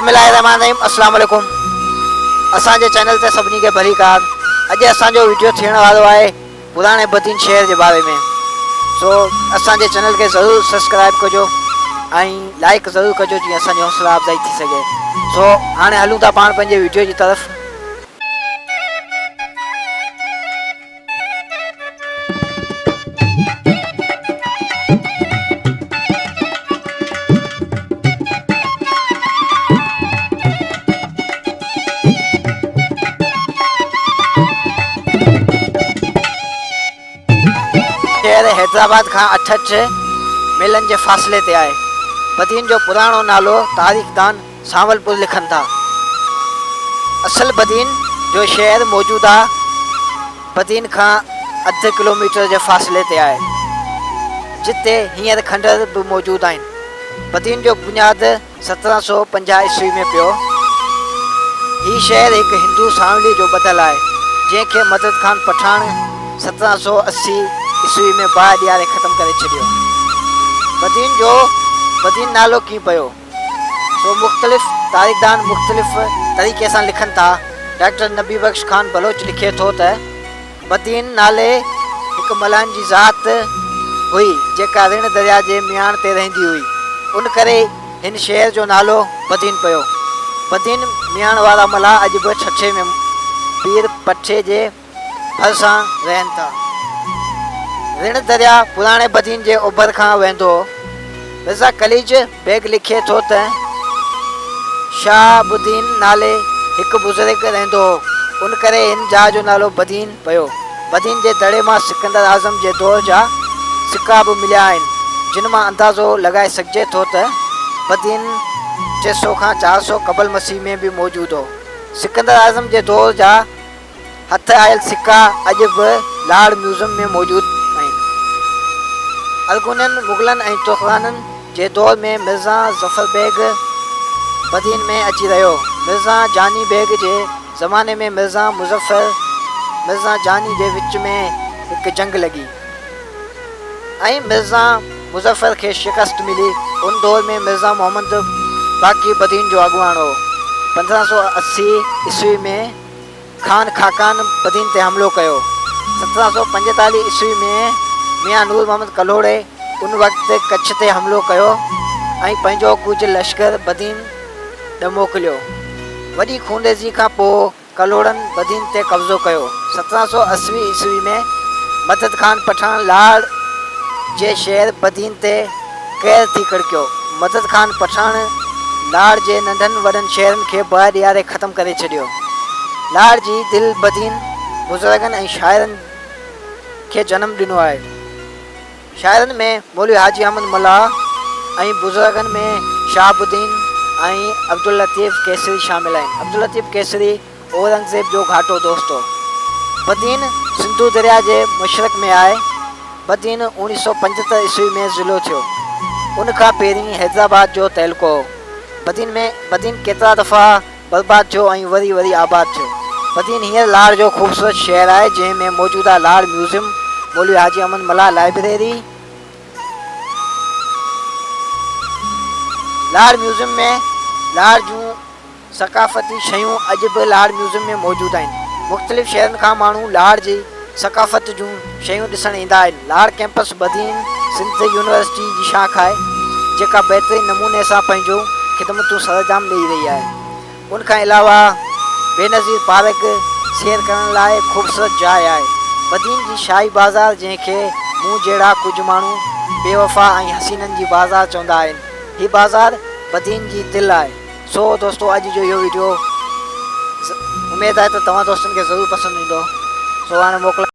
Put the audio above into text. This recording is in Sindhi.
بسم الله الرحمٰن الرحيم اسلام عليڪم اسان جي چينل تي سڀني کي ڀليڪار اڄ اسان جو ويڊيو ٿيڻ وارو آهي پراڻي بدين شهر جي باري ۾ سو اسان جي چينل کي ضرور سبسڪرائب ڪجو ۽ لائڪ ضرور ڪجو جيئن اسان جي حوصلا افزائي ٿي سگهي سو هاڻي هلون ٿا پاڻ پنهنجي ويڊيو جي طرف. شهر حيدرآباد کان 68 ميلن جي فاصلي تي آهي. بدين جو پراڻو نالو تاريخدان سانولپور لکن ٿا. اصل بدين جو شهر موجوده بدين کان اڌ ڪلوميٽر جي فاصلي تي آهي، جتي هينئر کنڊر به موجود آهن. بدين جو بنياد 1750 عيسوي ۾ پيو. هي شهر هڪ هندو سانولي جو ٻڌل آهي، جنهن کي مدد خان پٺاڻ 1780 عيسوي ۾ باهه ڏياري ختم ڪري ڇڏيو. بدين جو بدين نالو ڪيئن پيو؟ سو مختلف تاريخدان مختلف طريقي سان لکن ٿا. ڊاڪٽر نبي بخش خان بلوچ لکي ٿو ته. بدين نالي هڪ ملاحن جي ذات هئي، جيڪا رڻ درياء جي مياڻ تي رهندي هئي. ان ڪري هن شهر جو نالو بدين پيو. بدين مياڻ وارا ملاح اڄ به ٺٽي ۾ پير پٺي جي ڀرسان رهن ٿا. رڻ درياء پراڻي بدين جي اوڀر کان وهندو هو. مرزا قليچ بيگ لکي ٿو ته، شهاب الدين نالي هڪ بزرگ رهندو هو، ان ڪري هن جاء جو نالو بدين پيو. بدين جي دڙي مان سڪندر اعظم جي دور جا سڪا به مليا آهن، جن مان اندازو لڳائي سگهجي ٿو ته بدين 300 کان 400 قبل مسيح ۾ به موجود هو. سڪندر اعظم جي دور جا هٿ آيل سڪا اڄ به لاڙ ميوزم ۾ موجود آهن. ارغونين، مغلن ۽ ترخانن جي دور ۾ مرزا ظفر بيگ بدين ۾ اچي رهيو. مرزا جاني بيگ جي زماني ۾ مرزا مظفر مرزا جاني جي وچ ۾ هڪ جنگ لڳي ۽ مرزا مظفر کي شڪست ملي. ان دور ۾ مرزا محمد باقي بدين جو اڳواڻ هو. 1580 عيسوي ۾ خان خاقان بدين تي حملو ڪيو. 1745 عيسوي ۾ ميان نور محمد ڪلهوڙي ان وقت ڪڇ تي حملو ڪيو ۽ پنهنجو ڪجهه لشڪر بدين ڏانهن موڪليو. وڏي خونريزي کان پوء ڪلهوڙن بدين تي قبضو ڪيو. 1780 عيسوي ۾ مدد خان پٺاڻ لاڙ جي شهر بدين تي قهر ٿي ڪڙڪيو. مدد خان پٺاڻ لاڙ جي ننڍن وڏن شهرن کي باهه ڏياري ختم ڪري ڇڏيو. لاڙ جي دل بدين بزرگن ۽ شاعرن کي جنم ڏنو آهي. شاعرن ۾ مولوي حاجي احمد ملاح ۽ بزرگن ۾ شهاب الدين ۽ عبداللطيف ڪيسري شامل آهن. عبداللطيف ڪيسري اورنگزيب جو گهاٽو دوست هو. بدين سنڌو درياء جي مشرق ۾ آهي. بدين 1975 عيسوي ۾ ضلعو ٿيو. ان کان پهرين حيدرآباد جو تعلقو هو. بدين ۾ بدين ڪيترا دفعا برباد ٿيو ۽ وري وري آباد ٿيو. بدين هينئر لاڙ جو خوبصورت شهر آهي، جنهن ۾ موجوده لاڙ ميوزيم، مولوي حاجي احمد ملاح لائبريري، لاڙ ميوزيم ۾ لاڙ جون ثقافتي شيون اڄ به لاڙ ميوزيم ۾ موجود آهن. مختلف شهرن کان ماڻهو لاڙ جي ثقافت جون شيون ڏسڻ ايندا آهن. لاڙ ڪئمپس بدين سنڌ يونيورسٽي جي شاخ آهي، جيڪا بهترين نموني سان پنهنجون خدمتون سرانجام ڏئي رهي آهي. ان کان علاوه بينظير پارڪ سير ڪرڻ لاء خوبصورت جاء آهي. بدين جي شاهي بازار جنهن کي مون جهڙا ڪجهه ماڻهو بيوفا ۽ حسينن جي بازار چوندا آهن. هي بازار بدين جي دل آهي. سو دوستو اڄ جو اهو ويڊيو اميد آهي ته توهان دوستن کي ضرور پسند ايندو. سو هاڻي موڪلان.